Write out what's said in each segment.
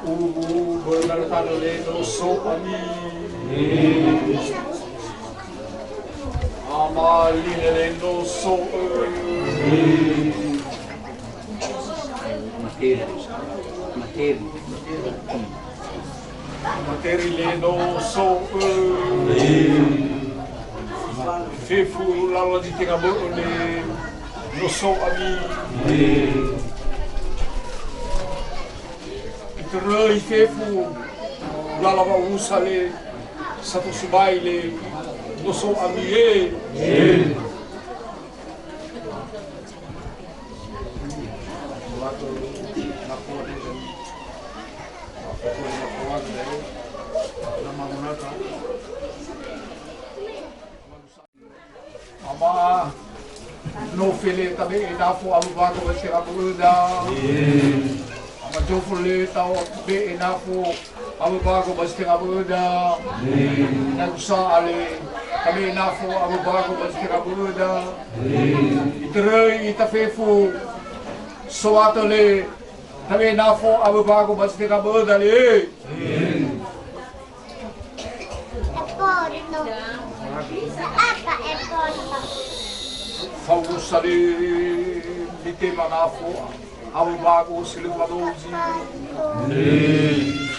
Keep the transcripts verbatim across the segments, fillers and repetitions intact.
Ubu böna tanö le no so ami. Ama line le no so. Materi. Materi. Materi le no so. Fefu lala zi tenga bö'ö le no so ami. Itöröi fefu lala wa'usa le sato sibai le no so ami e. Ama, no fele tabe'e nafo awö bago ba zi tenga bö'öda. Ama, zofo le tabe'e nafo awö bago ba zi tenga bö'öda. Nagu sa'a le tabe'e nafo awö bago ba zi tenga bö'öda. Itöröi ita fefu sowatö le tabe'e nafo awö bago ba zi tenga bö'öda le. Fausa le mitema nafo awö bago si lö fadozi.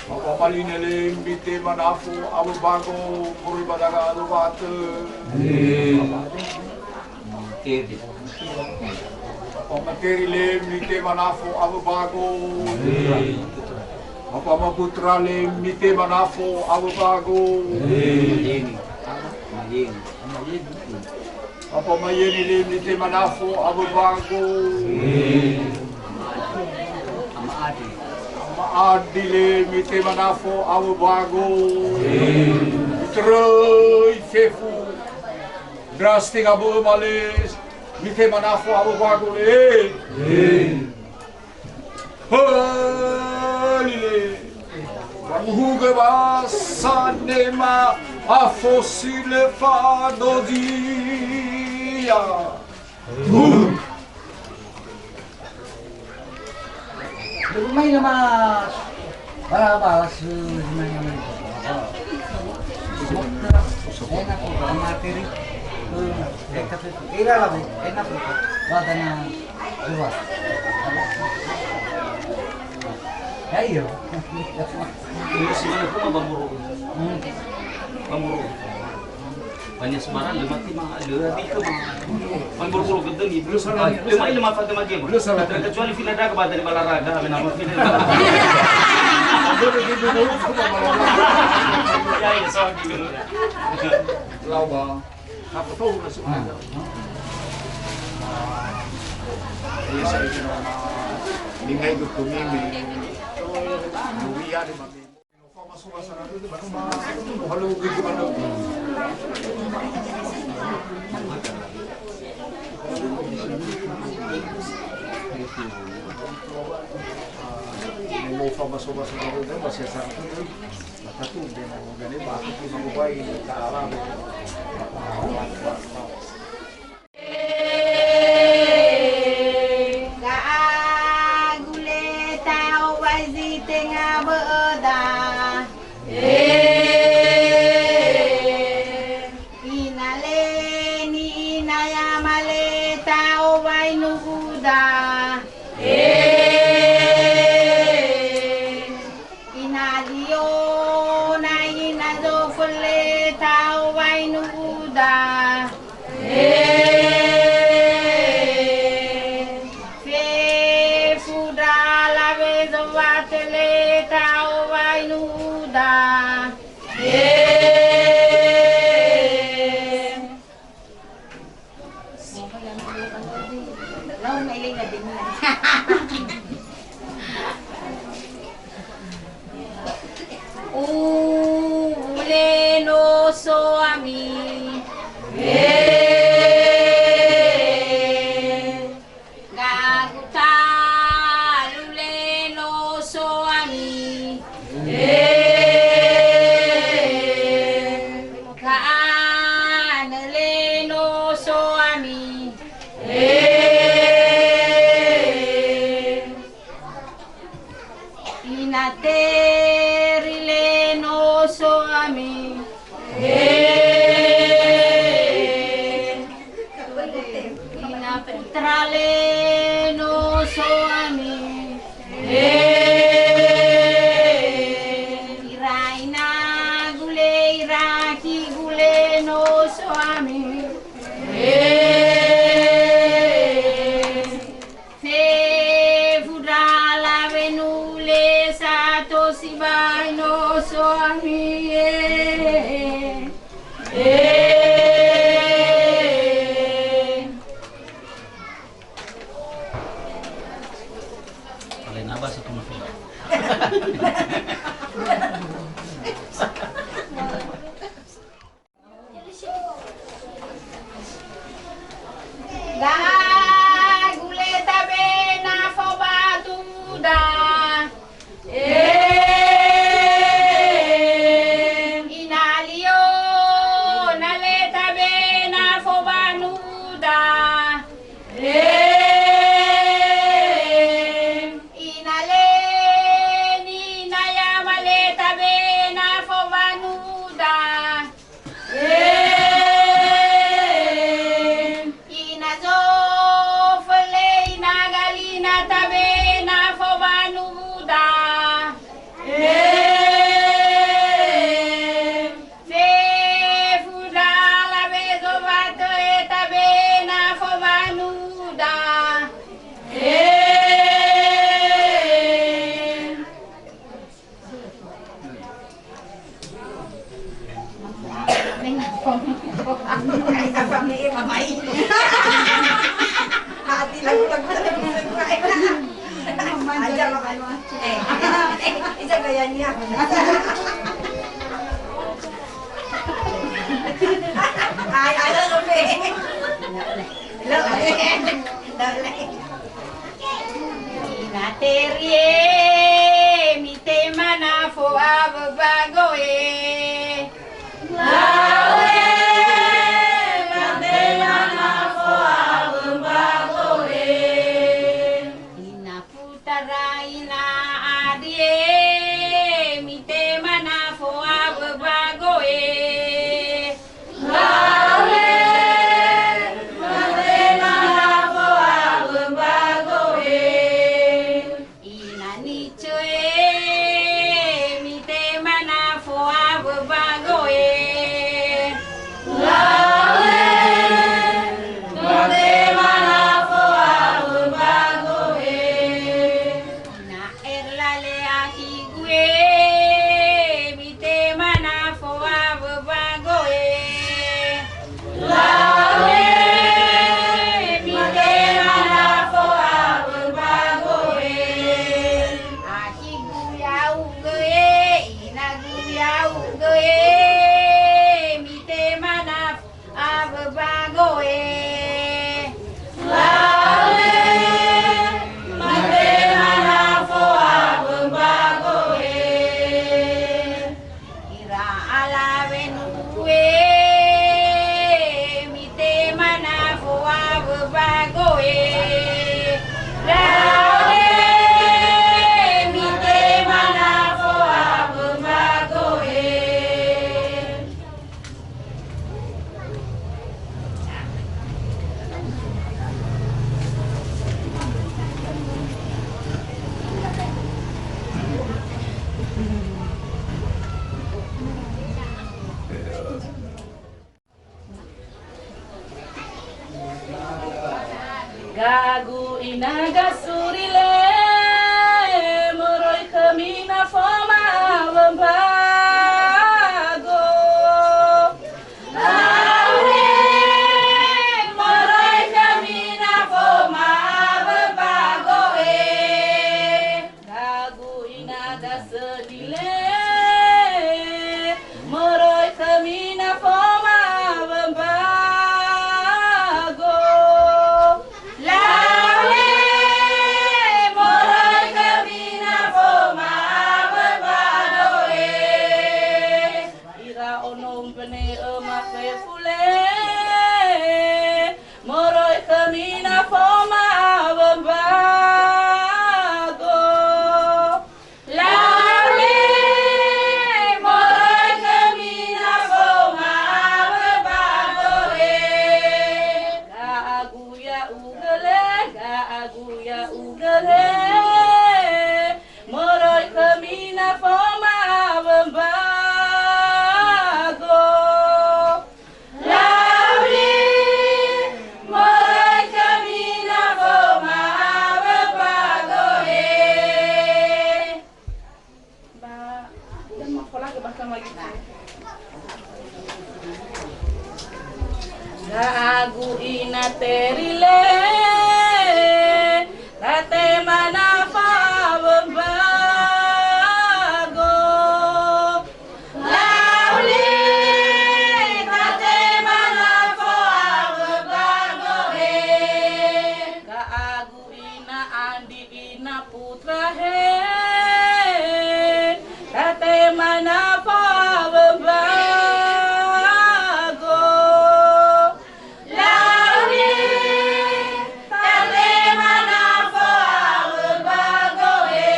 Ba maline le mitema nafo awö bago moroi ba daga alowatö. Materi. Apa materi le mitema nafo awö bago. Apa maputra le mitema nafo awö bago. Apa mayeni le mitema nafo awö bago. Ama Adi le mitema nafo awö bago. Itöröi fefu. Ndra zi tenga bö'ö ma le mitema nafo awö bago le. Höli le. Wamuhugö ba sanema afo si lö fadozia. Mai nama bara balas mai nama. Enak kok materi. Enak kok enak kok. Wadana dua. Ya iyo. Ini sih mana kuma bamuru. Hmm. Bamuru. Banyak sembarang, lima ti ma, lima ti ke ma. Buru-buru gedeng itu. Lima, lima fata magi. Kecuali fina daga ba dari balaraga, apa nama fina. Ya, ya, soal gitu. Lau ba. Apa tahu masuk ada. Ya, saya kira. Ningai ke kumi ni. Mulia di mami. Ga'agu le ta'owai zi tenga bö'öda. Ina le ni'ina yama le ta'owai nuguda. Ina liona ina zoföle ta'owai nuguda. Fefu ndra lawe zowatö le ta'owai nuguda. Uwu le no so ami. Gagu talu le no so ami. Ga'anö le no so ami. Ina te Bahasa Tunisia. Gagu le tabe na fobatuda. E, ina lio na le tabe na fobanuda. E, ina le ni na ya ma le tabe na fobanuda. E, ina zofele ina galina tabe na fobanuda. E, fefu dala be zowato e tabe na fobanuda. E, Ina terie, mitema na fo'awö bagoe. Laue, mitema na fo'awö bagoe. Ina futara ina adie, mitema na fo'awö bagoe. Laue, mitema na fo'awö bagoe. Ina nicoe, mitema na fo'awö bagoe. Laue, mitema na fo'awö bagoe. Ina erlale ahigue, mitema na fo'awö bagoe. Laue, mitema na fo'awö bagoe. Ahigu ya'ugöe, inagu ya'ugöe, mitema na fo'awö bagoe. Laue, mitema na fo'awö bagoe. Ira alawe nue, mitema na fo'awö bagoe. Laue, mitema na fo'awö bagoe. Gagu ina gasuri le, moroi khömi na foma awö mbago. Laue, moroi khömi na foma awö mbagoe. Gagu ina dasöni le, moroi khömi na foma awö mbago. Laue, moroi khömi na foma awö mbagoe. Ira ono umbene'ö ma fefu le, moroi khömi na foma awö mbago. Laue, moroi khömi na foma awö mbagoe. Gagu ya'ugö le, gagu ya'ugö le, moroi khömi na foma awö mbago. Laue, moroi khömi na foma awö mbagoe. Ba, dan mafolage bakal lagi. Gagu ina teri le, latema na Andi ina putra he, tatema nafo awö mbago. Launi, tatema nafo awö mbago he.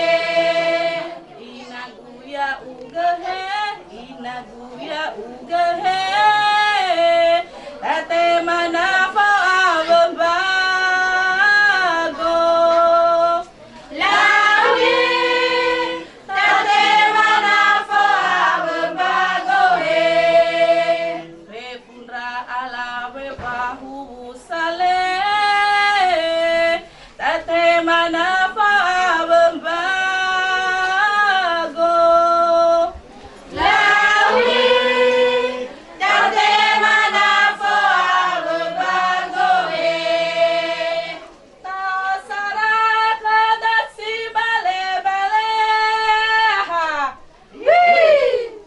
Ina guya ugö he, ina guya ugö he, tatema nafo awö mbago. Launi, tatema nafo awö mbago he. Fefu ndra alawe ba huwu sale, tatema nafo awö mbago. Launi, tatema nafo awö mbago he. Tasara kada si bale-bale, ha. Yee.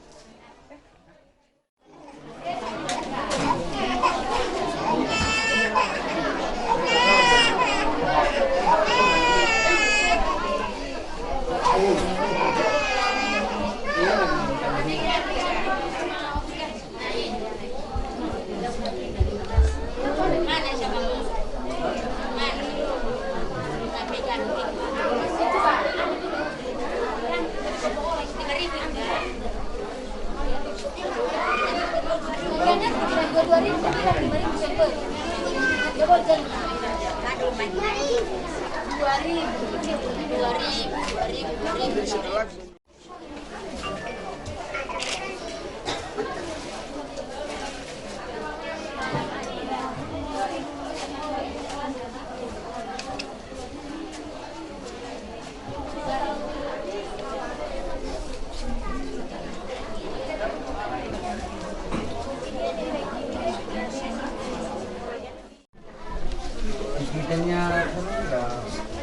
Kitanya ya,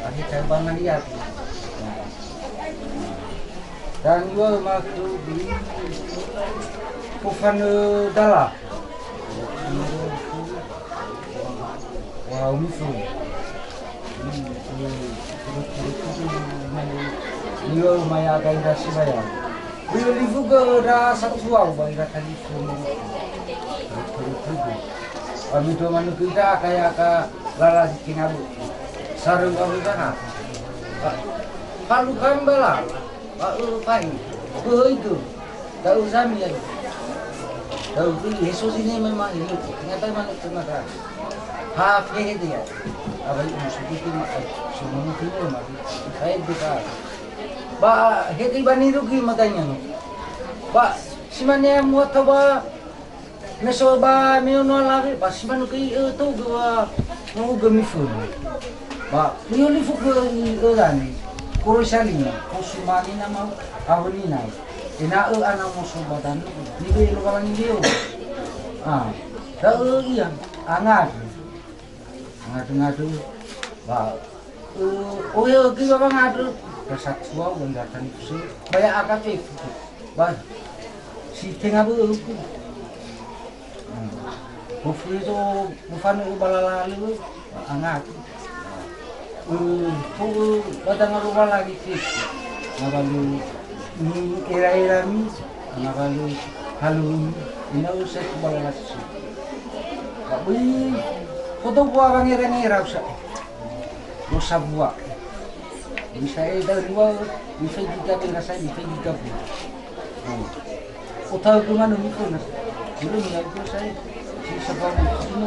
akhir cabangan dia. Dan dua waktu di Pufan, eh, Dala. Wah, umi fu. Iyo, maya aga ira Sibaya. Iyo, lifu ga da satu suau ba ira tadi fu. Kami dua manuk ira kaya ka lala si kinabu. Sarung kau ira ha. Palu kami bala. Ba, eh, fa'e. Böi gö. Da'ö zami ya. Da'ö gö, Yesus ini memang ini. Ternyata mana ternyata. Ha, fehede ya. Apa itu maksudnya itu, eh, semua itu, Mak. Saya buka. Ba, hede ba nirugi makanya, no. Ba, si mane muat ba, Me so ba me ono alawe, ba si manö gö i'ö tou gö wa mu'ugö mifönu. Ba me olifu gö i'ö dani, koroi salina, kosumani nama awönina. Ena'ö ana moso ba danö, nibe'e Lowalangi leo. Ah, da'ö ia, angandrö. Ngadu-ngadu, ba, eh, ohe ögi ba ngadu, ba satua, ba ndatang kusi, ba ya aka fefu, ba, si tenga bö'ögu. Hmm. Bofu itu, bufanu ba lalalu, ba angatu. Eh, fu, ba tanga ruba lagi fefu. Ngabalu, ni era-era mi, ngabalu, halu, ina usai ku ba lalasu. Ba böi, foto bua wangera-ngera usa. Dosa bua. Bisa e daun dua, bisa juga berasa, bisa juga bua. Hmm. Otak ke mana ni pun. Belum ya itu saya. Si sebab itu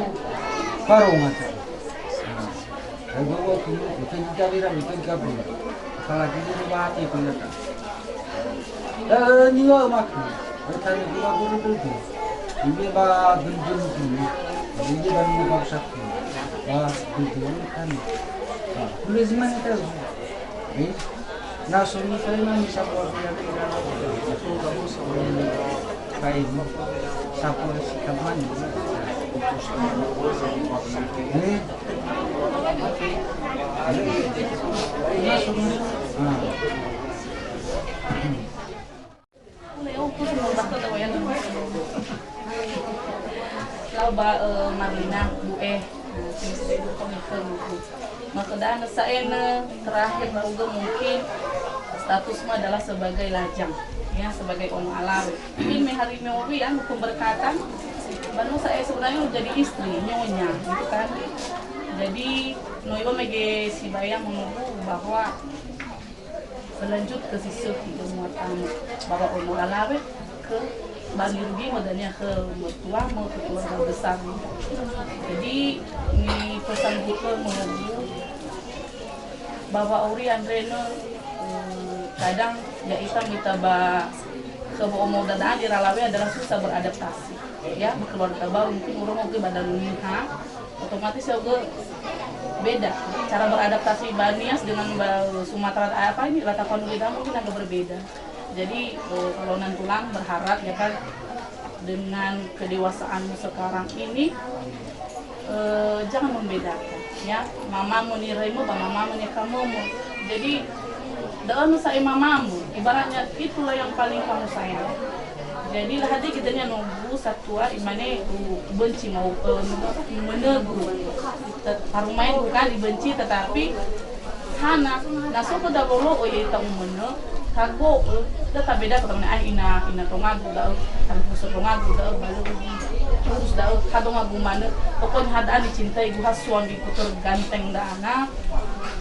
baru masa. Hmm. Saya bawa ke itu, bisa juga berasa, bisa juga bua. Apalagi dia bawa hati pun datang. Eh, niŵa'ö ma'ökhö. Eh, tania gula börö dödö. Iŵa'ö ba dödö dödö. Iŵa'ö ba niŵa'ö ba usakö. Ba dödö kami. Ah, kulezi mane tau. Eh, na so ni kali mane sapo aku ya kira. Aku gak bos. Baik. Sapo si kamani. Eh. Na so ni. Ah. Lau ba, eh, Marlina, Bu E. Nah, sini sudah dukung itu. Maka danö sa'ae, terakhir ndra'ugö mungkin statusmu adalah sebagai lajang, ya, sebagai ono alawe. Mungkin me hari me owi, ya, pemberkatan, ba no sa'ae sebenarnya jadi istri, nyonya, gitu kan. Jadi, no iŵa'ö mege sibayamö nogu bahwa selanjut ke si sökhi dömuat ama, bahwa ono alawe ke bagi rugi mo dania ke mertuamö, ke keluarga besar. Jadi, ni pesan guru menurutku, bahwa auri andre ne, eh, kadang ya ita mita ba ke bo omo dadaan di ralawe adalah susah beradaptasi. Ya, berkeluarga baru mungkin orang oke badan niha, otomatis ya oke beda cara beradaptasi ba Nias dengan ba Sumatera, apa ini, Ratapan, beda, mungkin agak berbeda. Jadi, eh, kalau nantulang berharap ya kan, dengan kedewasaanmu sekarang ini, eh, jangan membedakan, ya. Mamamu niraimu, ba mamamu nikamömu. Jadi, da'ö no sa'ae mamamu, ibaratnya itulah yang paling kamu sayang. Jadi, lahadi kita nia nogu satua, imane, u-, ubenci mau, eh, menegu. Tet-, parumaen bukan dibenci, tetapi hana, na so khöda wolo'ö ya'ita umönö, kago'ö, da tabeda, kata mane, ah, ina, ina tongagu da'ö, talifusö tongagu da'ö, ba lö urus da'ö, ha dongagu manö, pokoknya ha da'a nicintaigu, ha suamiku terganteng da'a na,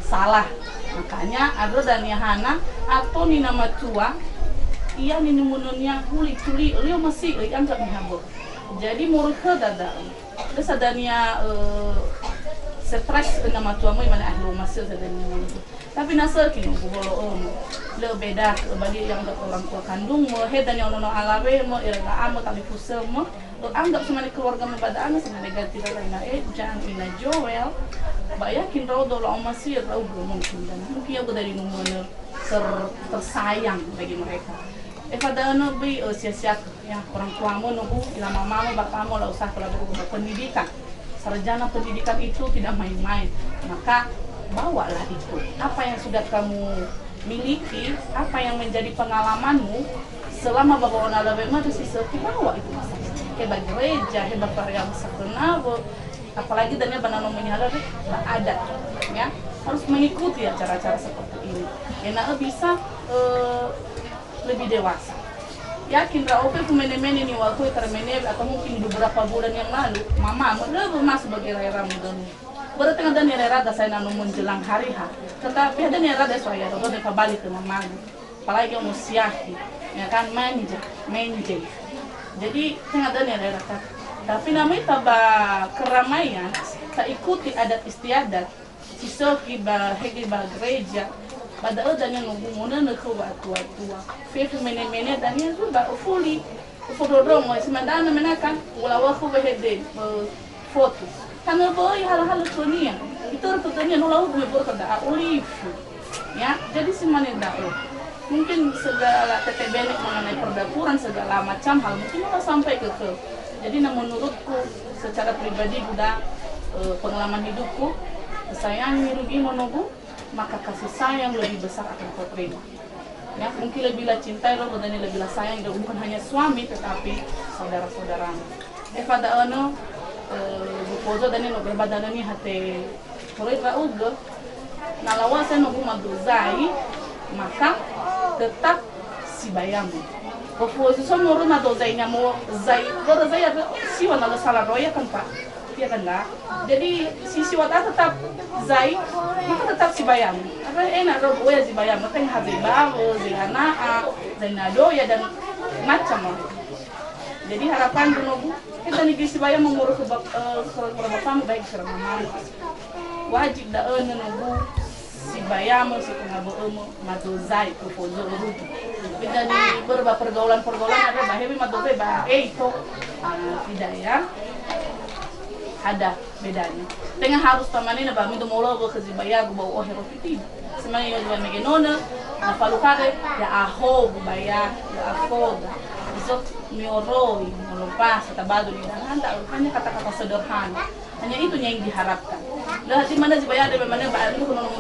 salah. Makanya, andrö dania hana, ato nina matua, ia nini umönönia huli tuli, lio masi, eh, ianggap niha bö. Jadi, moroi khöda da'ö. Lö sa dania, eh, stres dengan matuamö, imane, "Ah, lö masi sa dania." Tapi na sökhi no gubolo'ömö. Lö beda, bagi yang orang tua kandungmö, he dania ono-ono alawemö, ira da'amö, talifusömö. Lö anggap semane keluargamö ba da'anö, semane ganti lain, eh, jangan ina Joel. Ba yakin ndra'odo la'omasi, ndra'ugö mungkin dan mungkin ya dari numönö ter-, tersayang bagi mereka. Efa da'ö no böi, eh, sia-siakö. Ya, orang tuamö nogu, ila mamamö, bapamö, la usah kalau berhubungan pendidikan. Sarjana pendidikan itu tidak main-main. Maka, bawalah itu. Apa yang sudah kamu miliki, apa yang menjadi pengalamanmu, selama bawa ona lawemö, harus bisa dibawa itu, Mas. He ba gereja, he ba karya masa kenapa. Apalagi dania ba na no menihala, ba adat, ya. Harus mengikuti acara-acara seperti ini. Ena'ö bisa, eh, lebih dewasa. Yakin ndra'o fefu mene-mene niŵa'öku termene atau mungkin beberapa bulan yang lalu, mama, lö masuk bagi era-era muda ni. Berarti ada ni era-era saya nanu menjelang hari H. Tetapi ada ni era-era saya, ada ni kembali ke mama. Apalagi yang usia, ya kan, manja, menje. Jadi, tengah ada ni era-era, kan. Tapi namanya taba keramaian, tak ikuti adat istiadat. Si sökhi ba hege ba gereja, ba da'ö dania nogu monönö khö wa'atua-tua. Fefu mene-mene dania zui ba ofuli. Ofododrongo, si mandanö menakan, ulawa khö wehede, eh, foto. Tanö böi hala-hala khönia. Itörö khönia, no lau me börö khö da'a olive. Ya, jadi si mane da'ö. Mungkin segala tete benek mengenai perdapuran, segala macam hal, mungkin no sampai ke, ke. Jadi, nah, menurutku, secara pribadi, Bunda, eh, pengalaman hidupku, sayangi rugi monogu, maka kasih sayang lebih besar akan kau terima. Ya, mungkin lebih la cintai lo, dan lebih la sayang, dan bukan hanya suami, tetapi saudara-saudaramu. Efa da'ö no, eh, gupozo dania no berbadanani hate. Moroi ndra'ugö, na lawasa no huma dozai, maka tetap sibayamö. Befozu so moroi ma dozai nia mo zai, börö zai ada siwa na lö sala roya kan, Pak? Iya kan, Kak? Jadi, si siwa ta tetap zai, maka tetap sibayamö. Apa enak ro boya sibayamö, tengah zai bawo, zai ana'a, zai nadoya, dan macam lah. Jadi, harapan nogu, kita nigi sibayamö moroi khö bap-, eh, khö, khö bapamö, baik khö mamamö. Wajib da'ö nonogu sibayamö, si pengabö'ömö, madozai, kefozo rugi. Beda ni ber-, ba pergaulan-pergaulan ada, ba hewe madozai, ba, eh, itu. Ah, tidak, ya. Ada bedanya. Tenga harus tamanena ba mido molo ba khö zibayagu ba ohe roti tidak. Semai yo ba mege nona, na falukade, ya aho, bubaya, ya afoda. Isok mioroi, molopas, tabado ni danganda, hanya kata-kata sederhana. Hanya itu yang diharapkan. Dah hati mana si bayar dari mana ba anu nono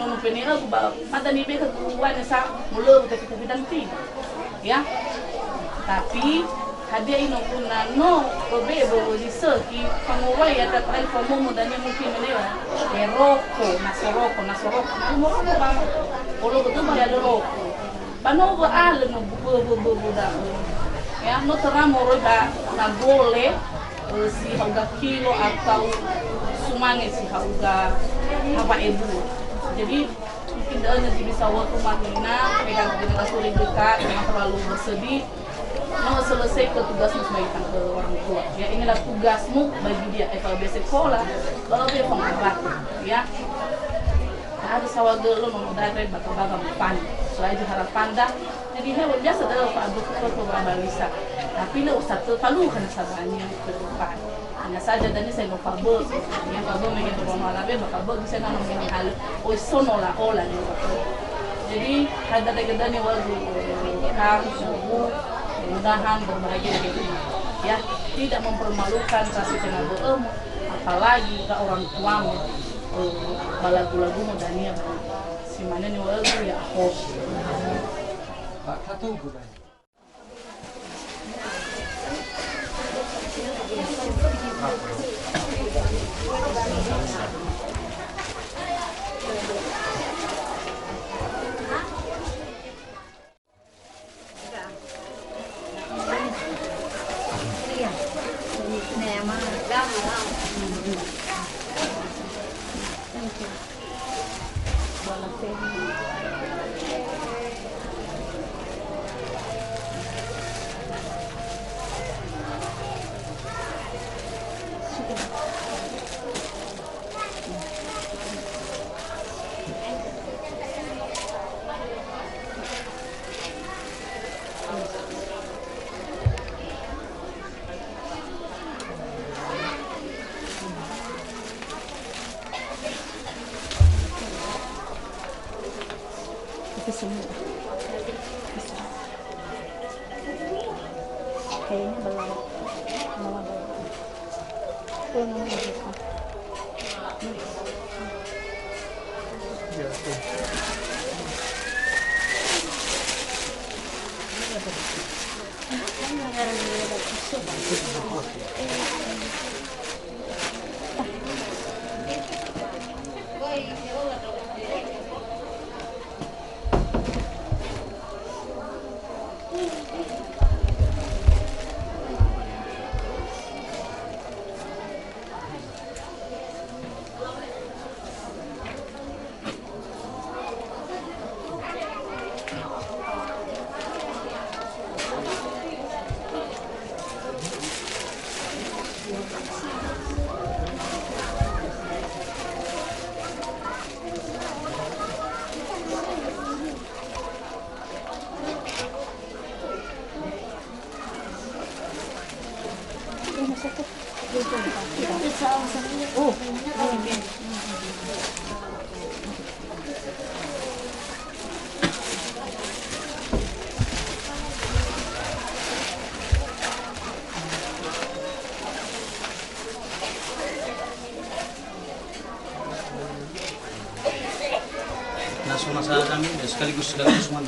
nono pene aku ba mata ni beka kuan sa mulu tapi tapi dan tidak. Ya. Tapi Hadia ino guna no bebe'e bolo zi sökhi, fangowai ya tatai famomo dania mungkin menewa. E roko, na soroko, na soroko, na moroko ba. Olo betul ba ya roko. Ba no wa'alö no bu-, bu-, bu-, bu-, bu da'ö. Ya, no töra moroi ba na gole, eh, si ha'uga kilo atau sumange si ha'uga ha wa'ebua. Jadi, mungkin da'ö na zi bisa waktu marina, pegang dengan suri dekat, jangan terlalu bersedih. No selesai ke tugasmu sebagai tang-, eh, orang tua. Ya, inilah tugasmu bagi dia, eh, kalau dia sekolah, kalau dia pengobatan, ya. Harus sawa gelo no dare baka-baka mupani. Soal di harapanda, jadi hewan biasa dalam Pak Abdul Fuad Babalisa. Tapi le usah terlalu kan sabanya ke depan. Hanya saja dani saya no fabel, ya fabel mungkin no mama labe, maka fabel bisa nama mungkin hal, oi sono la ola ni fabel. Jadi, ada dagi dani wagu, eh, harus nunggu, mudah-mudahan berbahagia gitu. Ya, tidak mempermalukan rasa kena be'emu, apalagi ke orang tuamu, eh, balagu-lagumu dania. Si mane ni wagu ya hope. Itu semua. Kayaknya belum. Belum. Nah, so masalah kami, ya, sekaligus, sekaligus semua.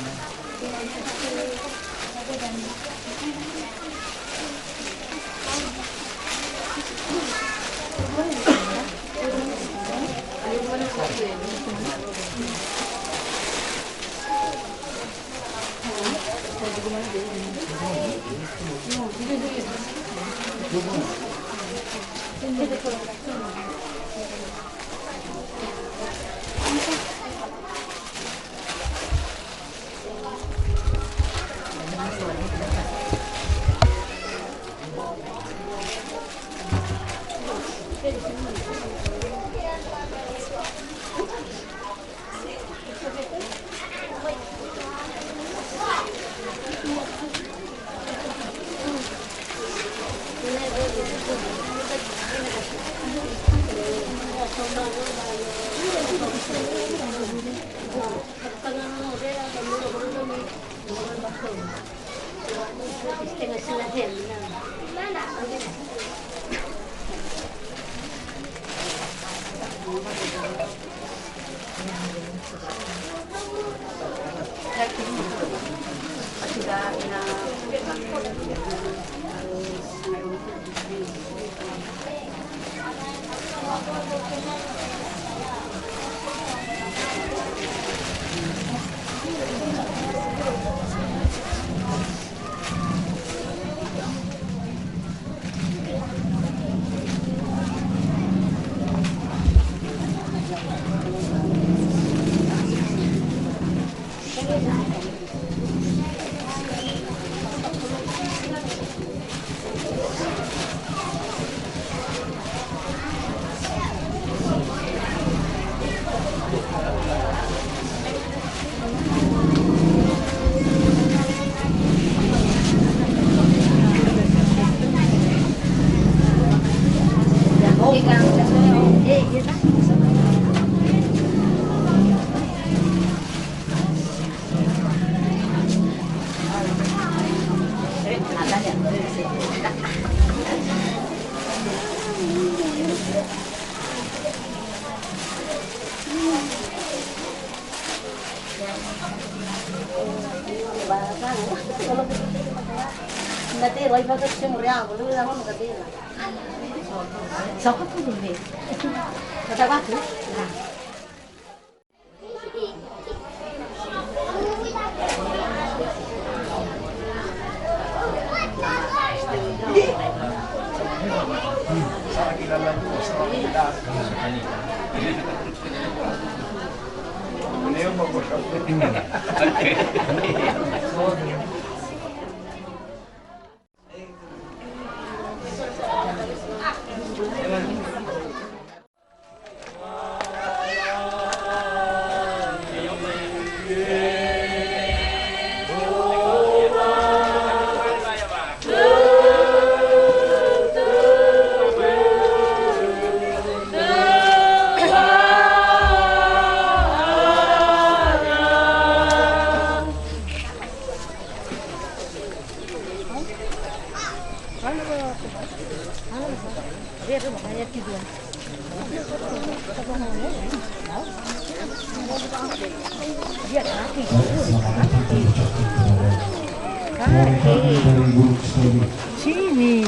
Sini.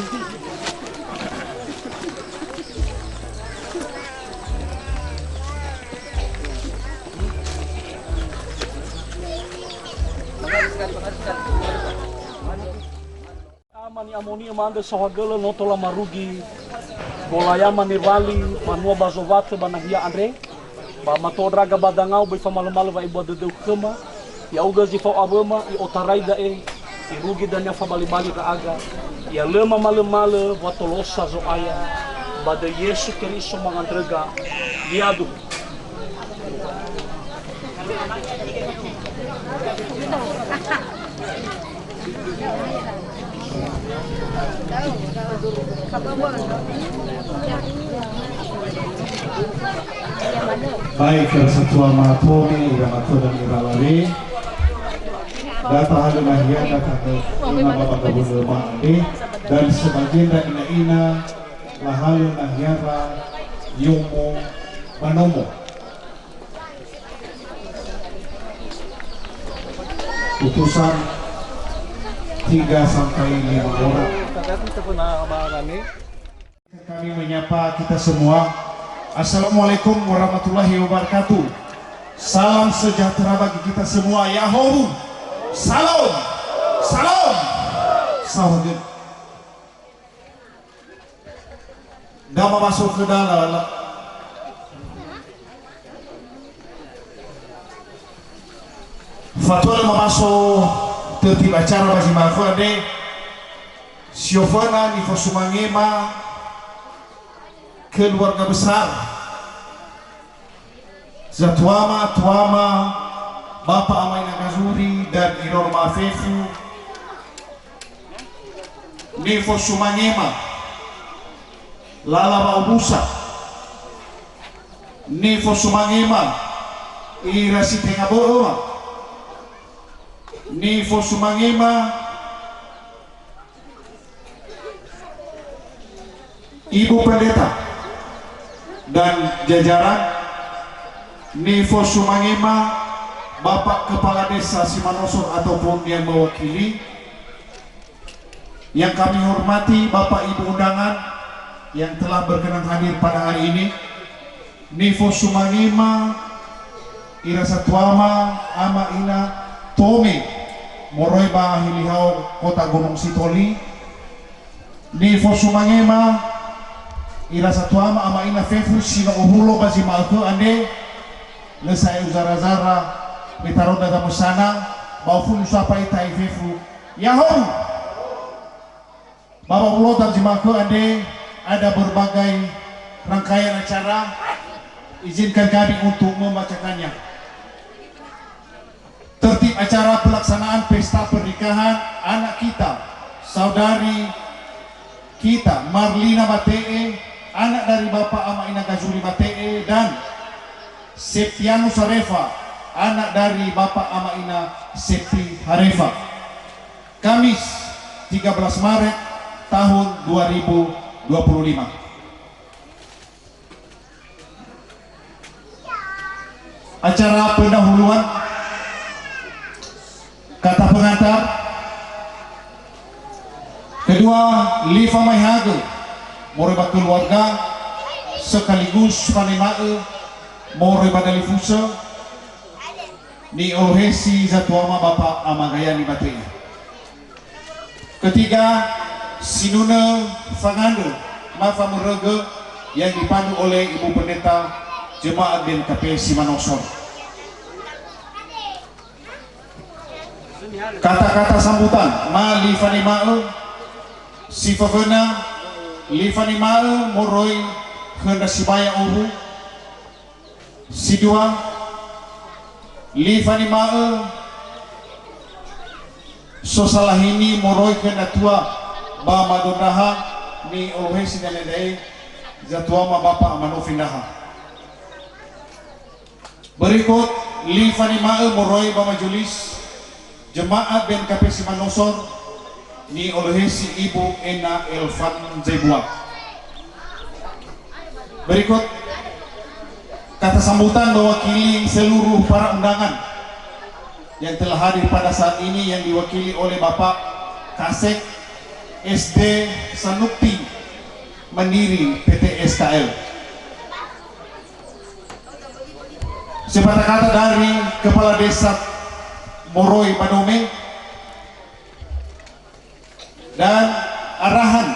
Ama ni'amoni'ö ma'andrö saohagölö no tola marugi, golayama newali, banua ba zowatö ba nahia andre, ba mato ndra'aga ba dangau böi famalömalö wa'ebua dödöu khöma, ya'ugö zi fao awöma i'otarai da'e, irugi dania fabalibali ndra'aga, ya lö mamalömalö wa tolosa Zo'aya, ba döi Yesu Keriso mangandröga, liadu. Baik, khöra satua mato, ira matua dan ira lawe. Data halö nahia, data halö ina baba kabunö ma'ande, dan sebagian dari ina-ina lahalö nahiara yomo ba nomo. Utusan tiga sampai lima orang. Kami menyapa kita semua. Assalamualaikum warahmatullahi wabarakatuh. Salam sejahtera bagi kita semua. Ya'ahowu. Salam. Salam. Salam. Da mamaso khöda lala. Fatua da mamaso tertib acara ba zi ma'ökhö andre, si oföna nifosumangema keluarga besar. Zatuama, tuama, Bapa ama ina gazuri dan iraono ma'afefu, nifosumangema lala wa'omusa, nifosumangema ira si tenga bö'öma, nifosumangema Ibu Pendeta dan jajaran, nifosumangema Bapak Kepala Desa Simanoso ataupun yang mewakili. Yang kami hormati Bapak Ibu undangan yang telah berkenan hadir pada hari ini. Nifosumangema ira satuama ama ina Tome moroi ba Hilihao Kota Gunungsitoli. Nifosumangema ira satuama ama ina fefu si no ohulo ba zi ma'ökhö andre, lö sa'ae uzara-zara me taronda zamösana, ba ofulu sapa ita ai fefu. Ya'ahowu! Ba wa'ulo zi ma'ökhö andre, ada berbagai rangkaian acara, izinkan kami untuk membacakannya. Tertib acara pelaksanaan pesta pernikahan anak kita, saudari kita, Marlina Mate'e, anak dari Bapak Ama Ina Gazuli Mate'e, dan Septianus Harefa, anak dari Bapak Ama Ina Septi Harefa. Kamis, tiga belas Maret tahun dua ribu dua puluh lima. Acara pendahuluan, kata pengantar. Kedua, li famaehagö moroi ba keluarga, sekaligus fanema'ö moroi ba dalifusö. Ni'olohesi Zatuama Bapak Ama Gayani Mate'e. Ketiga, sinunö fangandrö ma famörögö yang dipandu oleh Ibu Pendeta Jemaat B N K P Simanosor. Kata-kata sambutan ma li fanema'ö, si föföna li fanema'ö moroi khö ndra sibai ya'owu, Si dua, li fanema'ö sosalahini moroi khö natua ba mado ndraha ni'olohesi dania da'e, Zatuama Bapak Ama Nofi Ndraha. Berikut, li fanema'ö moroi ba majelis Jemaat B N K P Simanosor, ni'olohesi Ibu Ena Elvan Zaibua. Berikut, kata sambutan mewakili seluruh para undangan yang telah hadir pada saat ini, yang diwakili oleh Bapak Kasek S D Sanukti Mandiri P T S K L. Sepatah kata dari Kepala Desa moroi ba Dome dan arahan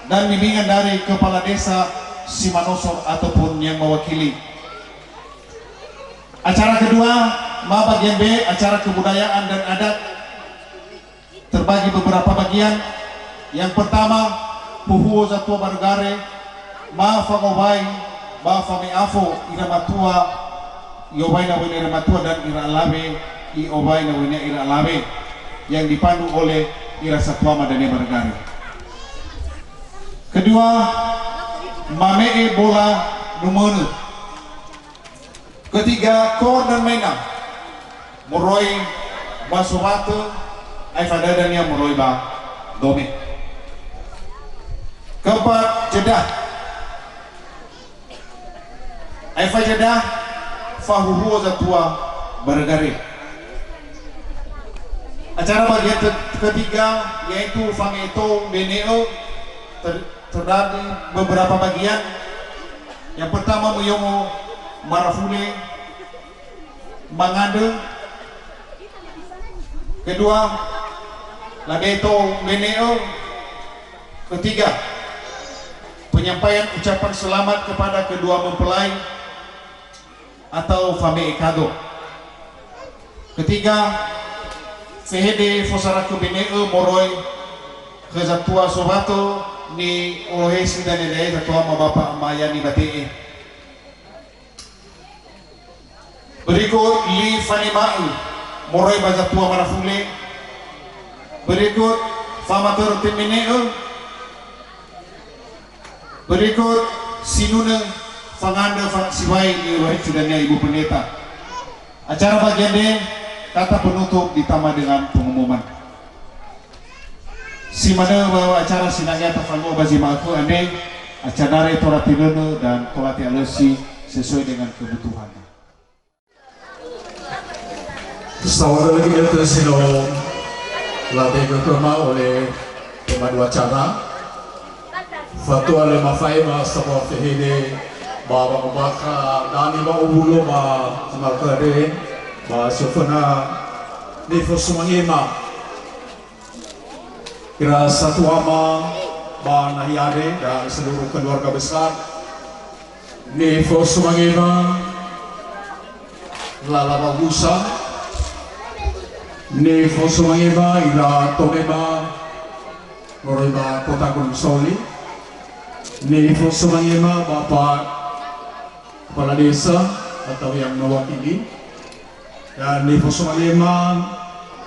dan bimbingan dari Kepala Desa Simanosor ataupun yang mewakili. Acara kedua, ma bagian B, acara kebudayaan dan adat. Terbagi beberapa bagian. Yang pertama, huhuo zatua ba rögare, ma fangowai, ba fame'afo ira matua, i'owai nawönia ira matua dan ira alawe, i'owai nawönia ira alawe, yang dipandu oleh ira satuama dania ba rögare. Kedua, mame'e bola numönö. Ketiga, kor dan maena moroi ba sowatö, aefa dödönia moroi ba Dome. Keempat, jeda. Aefa jeda, fahuhuo zatua ba rögare. Acara bagian te-, ketiga, yaitu fangeto bene'ö ter-, terjadi beberapa bagian. Yang pertama, möi yongo marafule, mangandrö. Kedua, labeto bene'ö. Ketiga, penyampaian ucapan selamat kepada kedua mempelai atau fame'e kado. Ketiga, fehede fosarakö bene'ö moroi khö zatua sowatö ni'olohesi dania da'e, Zatuama Bapak Ama Yani Mate'e. Berikut, li fanema'ö moroi ba zatua marafule. Berikut, famatörö temene'ö. Berikut, sinunö fangandrö fa-, sibai ni'olohesi dania Ibu Pendeta. Acara bagian D, kata penutup ditambah dengan pengumuman. Si manö ba acara sinangea tafalua ba zi ma'ökhö andre, acara tola tenönö dan tola te'alösi sesuai dengan kebutuhannya. Saŵa'ö lö gi'ötö si no ladegö khöma ole pemandu acara. Fatua lö mafa'ema sambua fehede Ba wangombakha dania ba owulo ba zi ma'ökhö andre, ba si oföna nifosumangema ira satuama ba nahia andre dan seluruh keluarga besar. Nifosumangema lala wausa. Nifosumangema ira tonema moroi ba kota Gunungsitoli. Nifosumangema Bapak Kepala Desa atau yang mewakili. Dan nifosumangema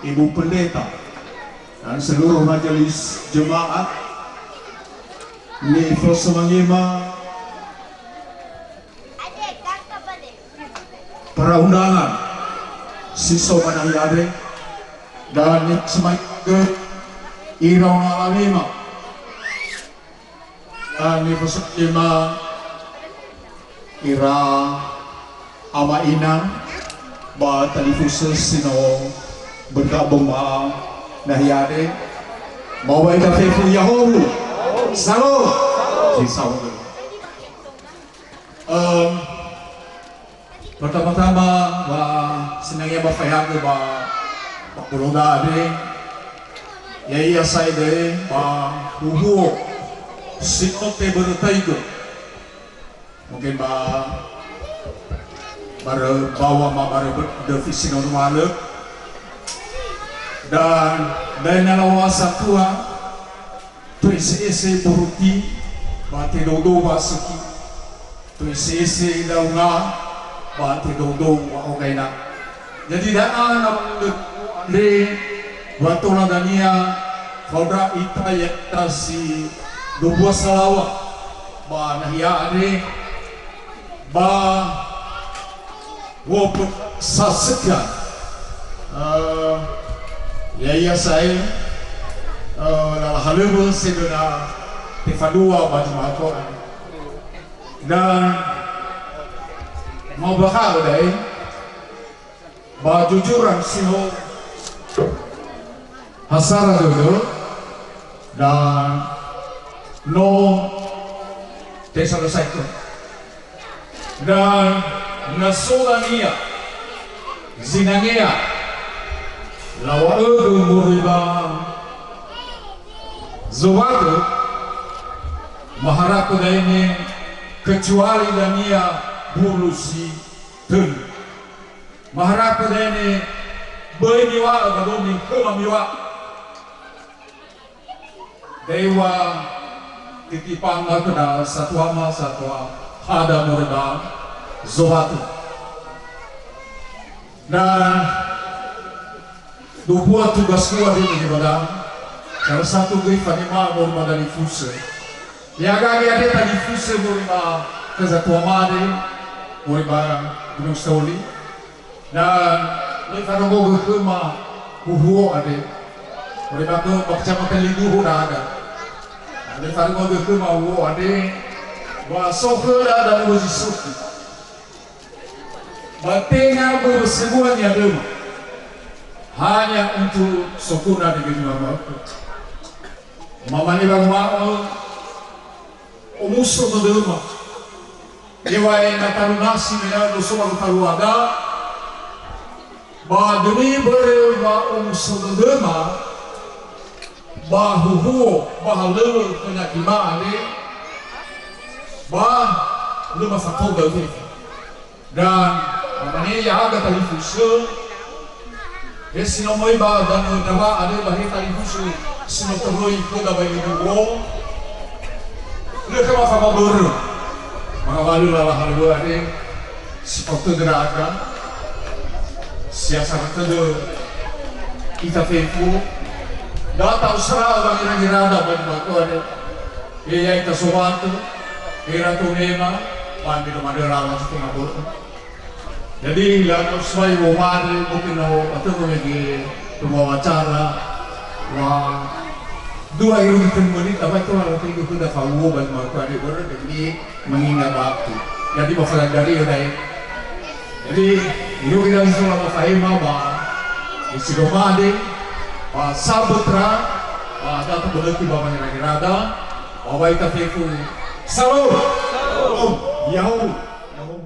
Ibu Pendeta dan seluruh majelis jemaat. Nifosumangema para undangan si so ba nahia andre, dan nifosumangema ira ona lalema. Dan nifosumangema ira ama ina ba talifusö si no bergabung ba nahia andre. Mawai ta fefu ya'ahowu. Shalom. Si shalom. Em, pertama-tama, ba sinangea ba fa'ehaogö ba, ba boloda andre, ya'ia sa'ae da'e ba huhuo si no tebörötaigö. Mungkin ba barö bawa ma barö döfi si no numalö. Dan da'e na lawasa tua, Töi ese-ese buruti, ba tedoudou wa'asökhi. Töi ese-ese daunga, ba tedoudou wa'ogaina. Jadi da'a na andre wa tola dania fao ndra ita ya'ita si dombua salaŵa ba nahia andre, ba wopö sasökha. Eh, ya'ia sa'ae, eh, lala halöŵö sedöna tefalua ba zi ma'ökhö. Dan ma'ombakha'ö da'e, ba jujuran si no ha sara dödö, dan no tesalösaikö. Dan na so dania zinangea lawa'ögö moroi ba zowatö, maharapö da'e ne kecuali dania bulu si tölu. Maharapö da'e ne böi miŵa'ö ba domi, khöma miŵa'ö. Da'e wa titipa angga khöda satuama satua hada moroi ba zowatö. Na dubua tugas dua di ibadah, salah satu göi fanema moroi ba dalifusö. Ya'aga andre talifusö moroi ba khö zatua made, moroi ba Gunungsitoli. Na lö ifarongogö khöma huhuo andre. Moroi ba khö, ba kecamatan Liduhu ndra'aga. Na lö ifarongogö khöma huhuo andre, wa so khöda da'ö zi sökhi. Ba tenga börö sebua niadöma. Hanya untuk soguna dege dua ma'ökhö. Mamane wanguma'ö, omuso dödöma. Eŵa'e na talu nasi me na so ba gutaluada, ba döi börö wa omuso dödöma, ba huhuo, ba halöŵö penyakima andre, ba lö mafatou da'ö fefu. Dan mamane ya'aga talifusö, he si no möi ba danö dawa andre ba he talifusö si no toröi khöda ba Liduhu. Lö khöma famabörö. Mangawalö lala halöŵö andre, si fao tödö ndra'aga, si asara tödö ita fefu, da ta'osara'ö wangerangera ba zi ma'ökhö andre. He ya'ita sowatö, he rato nema, ba mbedo manö lala si tenga bö'ö. Jadi, la na uswai womare, mungkin na atau mege pembawa acara, wa dua irugi telu menit, apa itu lah, itu sudah tahu, bagi mereka di bawah, jadi mengingat waktu. Jadi, masalah dari udah ya. Jadi, irugi dari sekolah Bapak Ema, ba, isi domade, ba sabutra, ba datu beleki ba mangira-girada, ba waita fefu. Salam. Salam. Ya'ahowu. Ya'ahowu.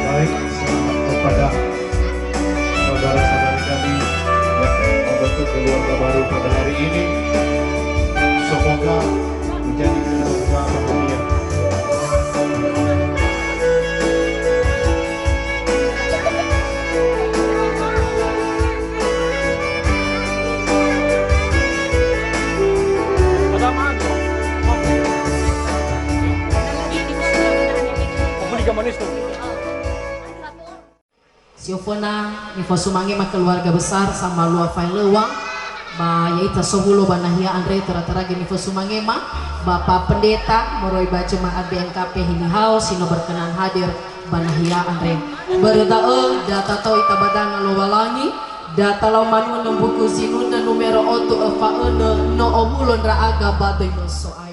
Baik, selamat kepada saudara-saudari kami yang membentuk keluarga baru pada hari ini. Semoga menjadi keluarga bahagia. Si oföna nifosumangema keluarga besar Samalua Faelewang, ba ya'ita sowulo ba nahia andre, tera-tera göi nifosumangema Bapak Pendeta moroi ba jemaat B N K P Hilihao si no berkenan hadir ba nahia andre. Börö da'ö, da tatau ita ba danga Lowalangi, da talau manunö mbuku Zinunö numero otu öfa önö, no owulo ndra'aga ba döi-Nö So'aya.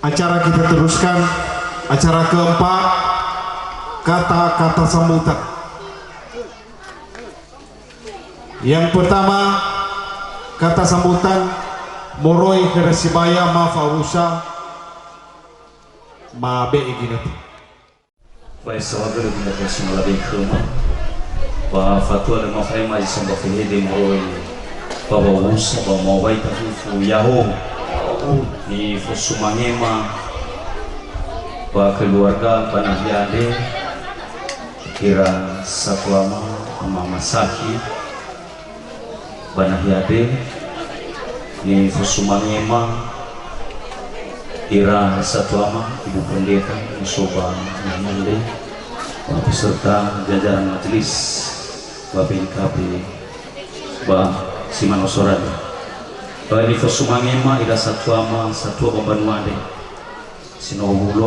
Acara kita teruskan, acara keempat, kata-kata sambutan. Yang pertama, kata sambutan moroi khöra sibaya ma fa'owusa, mabe'e ginötö. Ba esaŵa gölö binatang si malabe khöma, ba fatua lö mafaema zi samba fehede moroi ba wawusa ba mawai tafufu Ya'ahowu. Nifosumangema ba keluarga ba nahia andre, ira satuama ama masakhi, ba nahia andre, nifosumangema ira satuama, Ibu Pendeta, musoba nahia andre, beserta jajaran majelis, ba B N K P, ba si mano sorada. Ba nifosumangema ira satuama, satua ba mbanua andre, si no owulo,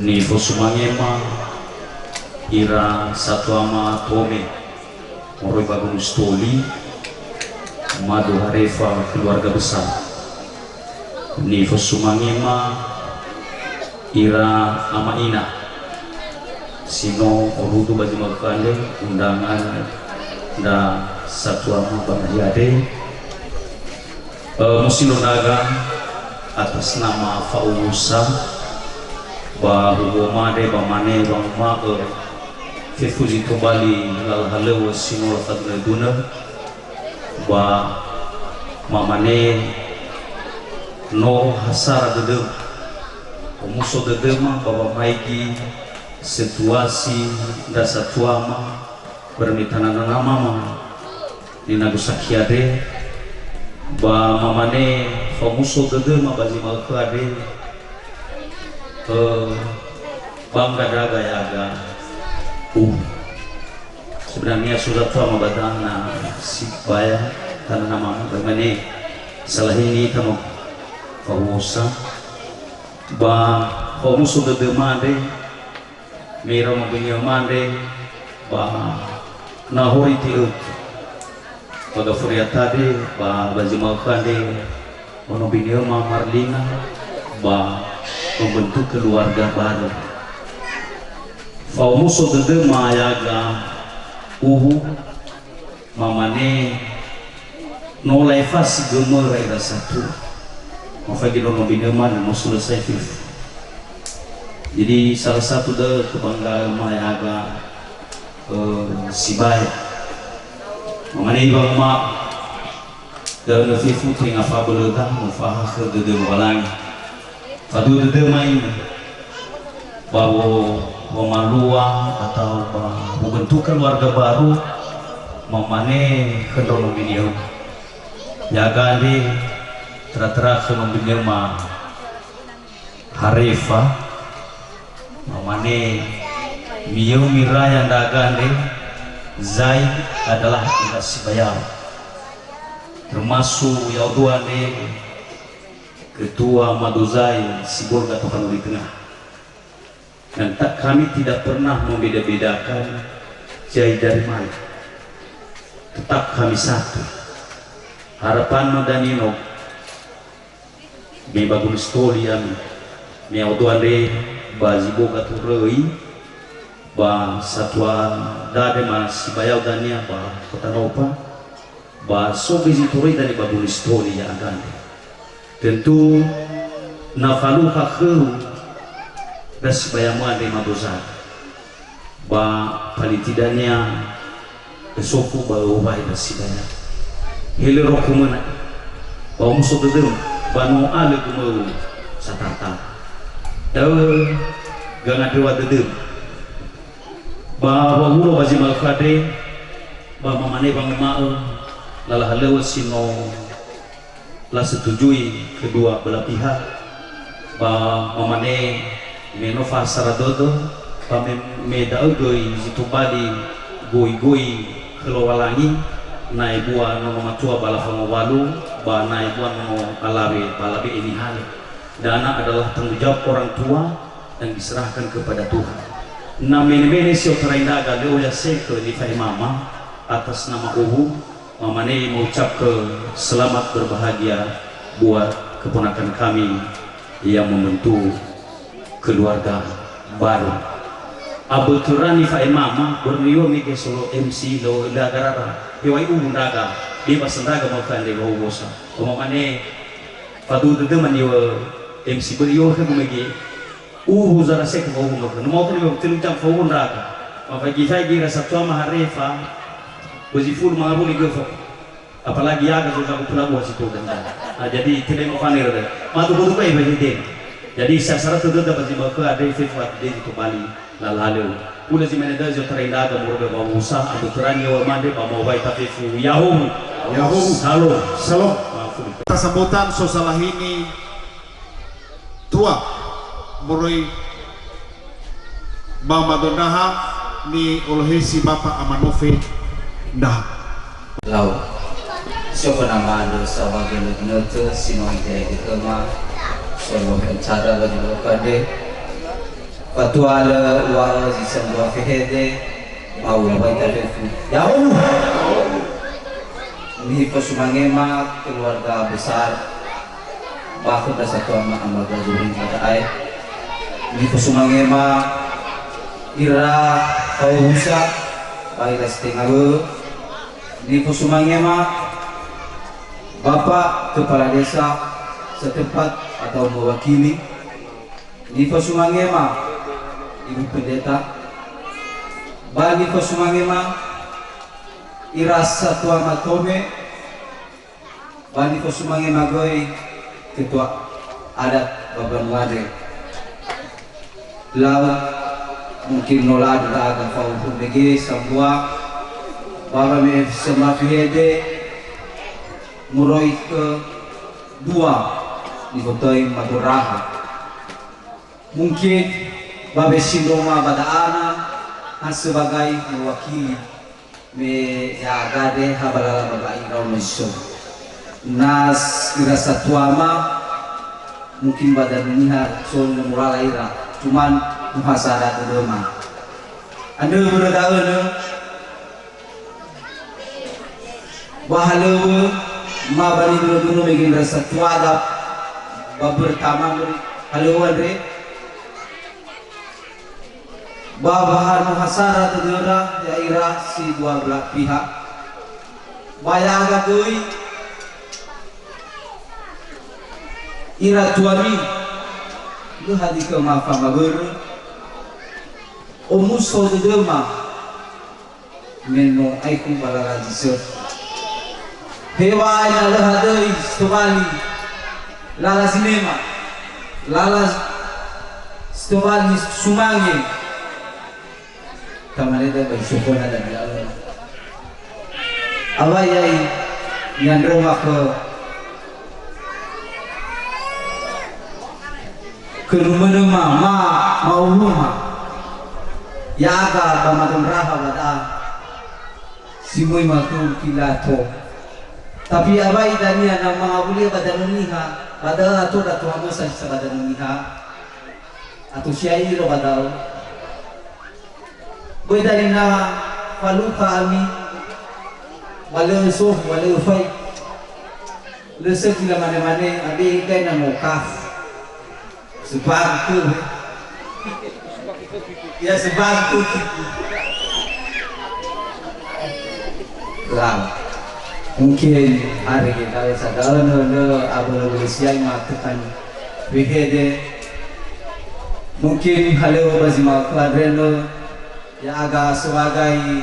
nifosumangema ira satuama Tome, moroi ba Gunung Sitoli, madu Harefa keluarga besar. Nifosumangema ira ama ina si no orudu ba zi ma'ökhö andre, undangan ndra satuama ba nahia andre. Eh, musi ndra'aga atas nama fa'owusa, ba huhuo made ba mane wanguma'ö fefu zi tobali lala halöŵö si no lafadunö-dunö, ba mamane no hasara dödöma, omuso dödöma ba wamaigi situasi ndra satuama, börö me tanö-tanö mama, ninagu sakhi andre, ba mamane fa'omuso dödöma ba zi ma'ökhö andre, eh, bangga ndra'aga ya'aga. Uh. Sebenarnya so satuama ba danga sibaya tanö-tanö mama, ba mamane salahini ita ma fa'owusa. Ba Fa'omuso dödöma andre, me iraono mbanua andre, ba nahori ti'ökö. Ba gafuriata andre, ba, ba zi ma'ökhö andre, ono mbanua ma Marlina, ba membentuk keluarga baru. Fa'omuso dödöma yaga uwu, mamane no la'efasi gömöra ira satua. Mafaigi nono mbanua andre no sulösai fefu. Jadi salah satu da'ö kebanggaan ma yaga, eh, Sibaya. Mamane iwa ma da'ö fefu tenga fabölöda, mufahakhö dödö Lowalangi. Faduhu dödöma ina, ba wo-, womalua atau ba wobentuk keluarga baru, mamane khö ndra nono mbanua. Yaga andre tera-tera khö nono mbanua ma Harefa, mamane mi'ömi raya ndra'aga andre, Zai adalah ira Sibaya. Termasuk ya'odo andre, Ketua Mado Zai Sibolga Tapanuli Tengah. Dan tak, kami tidak pernah membeda-bedakan Zai dari mana. Tetap kami satu. Harapan ma dania no, me ba Gunungsitoli ami, me ya'odo andre ba Sibolga toröi, ba satua dade ma Sibaya dania ba Kota Nopa, ba so göi zi toröi dania ba Gunungsitoli ya'aga andre. Tentu na falukha khöu ira Sibaya andre Mado Zai. Ba panitia dania, ösofu ba öwai ira Sibaya. Helö roku möna. Ba omuso dödöma, ba no alö gumöu satata. Da'ö gangandröwa dödöma. Ba wa'owulo ba zi ma'ökhö andre, ba mamane wanguma'ö lala halöŵö si no lasetujui kedua belah pihak, ba mamane me no fahasara dödö, ba me, me da'ö göi zi tobali goigoi khö Lowalangi, na ebua nono matua ba lafangowalu, ba na ebua nono alawe ba labe'e nihalö. Dana adalah tanggung jawab orang tua dan diserahkan kepada Tuhan. Na mene-mene si otarai ndra'aga lö oyasekö nifa'ema ma atas nama uwu, mamane mengucapkan selamat berbahagia buat keponakan kami yang membentuk keluarga baru. Abötöra nifa'ema ma, börö niŵa'ö mege solo M C lö, lö agarara. Hewai uwu ndra'aga, bebas ndra'aga ma'ökhö andre wa'owulosa. Mamane faduhu dödöma niŵa'ö M C börö iŵa'ö khögu mege. Uwu zara sekö fauwu ma'ökhö. No ma'ökhö lima puluh telu jam fauwu ndra'aga. Mafaigi-faigi ira satua ma Harefa, bözi fulu mangawuli göfo. Apalagi yaga so zagu pelabuhan situ dan. Nah, jadi tidak mau paner deh. Matu kutu kai bagi dia. Jadi sasara tu tetap masih mau ke ada fefu ati dia itu Bali lalaleu. Pula si mana dah so terendah ke murbe bau Musa, aku terani wa mande ba mau wai ta fefu. Yahoo. Yahoo. Shalom. Shalom. Maaf. Sambutan so salahini tua moroi ba mado ndraha ni'olohesi Bapa Amanofe ndraha. Lau. Sio fana mado sawa gönö-gönötö si no ite-ite khöma, solo acara ba julu kande. Fatualö uwa'ö zi sambua fehede, mau labai ta fefu. Ya'ahowu! Nifosumangema keluarga besar, ba khö ndra satua ma Ama Gazuri ba da'ae. Nifosumangema ira fauwusa, ba ira si tenga wöwö. Nifosumangema Bapak Kepala Desa setempat atau mewakili. Nifosumangema Ibu Pendeta. Ba nifosumangema ira satua matome. Ba nifosumangema göi ketua adat ba banua andre. Lau mungkin no la'ö ndra'aga fauhu mege sambua, ba wame'e sema fehede moroi khö dua nifotöi mado ndraha. Mungkin ba wesindroma ba da'ana ha sebagai mewakili. Me ya'aga de ha balala ba ba'i raono iso. Na s-, ira satua ma, Mungkin ba Danau Niha so no mulala ira, cuman muhasara dödöma. Andrö börö da'ö nö, ba halöŵö ma ba nidunö-dunö mege ndra satuada ba börö tama mböri halöŵö andre, ba, ba muhasara dödöra ya'ira si dua belah pihak. Ba ya'aga göi ira tuami, lö hadia khöma famabörö, omuso dödöma, me no aekhu ba lala zi sökhi. Heŵa'ae na lö hadöi si tobali lala zinema, lala si tobali sumange. Tamane da ba isofona da bi'alö. Awai ai niandröma khö Könumönö ma, ma, ma'uhuma. Ya'aga ba madöndraha ba da'a. Si möi makhöu Pilato. Tapi awai dania na mangawulia ba Danau Niha, ba da'ö ato da tuhamösa si ba Danau Niha. Ato si'ai iro ba da'ö. Böi dania falukha ami, ba lö so, ba lö fai. Lö sökhi lamane-mane, abi gai na mokaf. Sebangku. Ya, sebangku. Lau. Mungkin hari kita sadar nö, nö, abölö-bölö siang mah tekan wehede. Mungkin halöŵö ba zi ma'ökhö andre nö, ya'aga sebagai,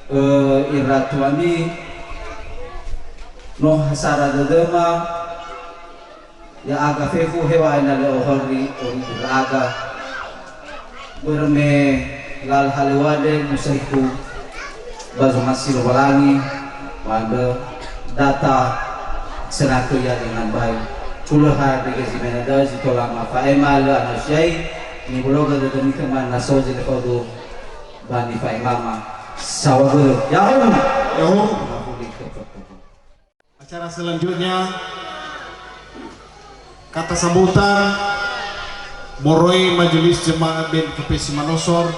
eh, ira tuami, no hasara dödöma, ya'aga fefu heŵa'ae na lö ohori, ohori ndra'aga. Börö me lala halöŵö andre musaikhu ba zomasi Lowalangi, ba andrö data senakö ia dengan baik. Kulö hadia zi mena da'ö zi tola mafa'ema lö anosiai, nibologö dödömi khöma na so zi lefaudu ba nifa'emama. Saohagölö. Ya'ahowu. Ya'ahowu. Mahuli khö Acara selanjutnya, kata sambutan moroi Majelis Jemaat B N K P Simanosor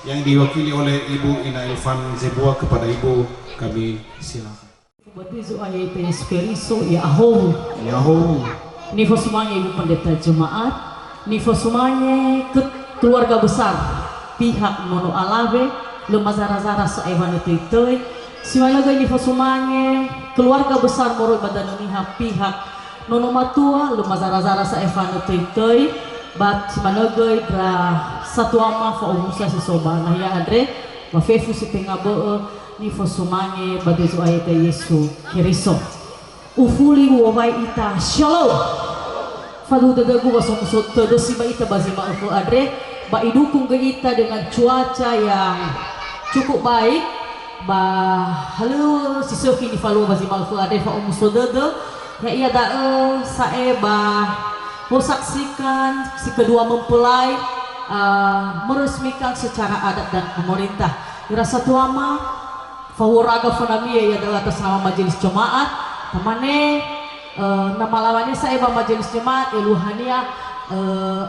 yang diwakili oleh Ibu Ina Elvan Zebua. Kepada Ibu kami silakan. Ba döi Zo'aya ita Yesu Keriso, ya'ahowu. Ya'ahowu. Nifosumange Ibu Pendeta Jemaat, nifosumange ke-, keluarga besar pihak Nono Alawe, lö mazara-zara sa'ae wanötöi-töi, si manö göi nifosumange keluarga besar moroi ba Danau Niha pihak Nono Matua, lö mazara-zara sa'ae wanötöi-töi, ba si manö göi ndra satuama fa'omusa si so ba nahia andre, ba fefu si tenga bö'ö nifosumange ba döi Zo'aya ita Yesu Keriso. Ufuli u'owai ita, Shalom. Faduhu dödögu wa somuso tödö sibai ita ba zi ma'ökhö andre, ba idukung göi ita dengan cuaca yang cukup baik, ba halöŵö si sökhi nifalua ba zi ma'ökhö andre fa'omuso dödö, ya'ia da'ö sa'ae ba wo saksikan si kedua mempelai, eh, meresmikan secara adat dan pemerintah. Ira satuama, Fahuwöraga fönami ya'ia da'ö atas nama Majelis Jemaat. Tamane, eh, na malawane sa'ae ba Majelis Jemaat, eluahania, eh,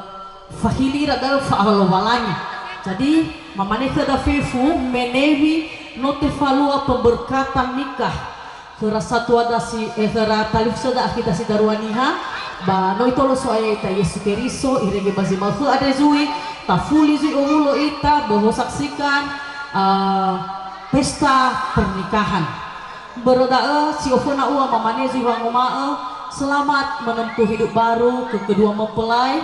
fahili ira da'ö fa'alowalangi. Jadi, mamane khöda fefu, menewi no tefalua pemberkatan nikah. Khöra satuada si, eh, khöra talifusöda akhi ita si darua niha, ba no itolo So'aya ita Yesu Keriso, irege ba zi ma'ökhö andre zui, tafuli zui owulo ita, ba wo saksikan, eh, pesta pernikahan. Börö da'ö, si oföna ua mamane zui wanguma'ö, selamat menempuh hidup baru ke kedua mempelai,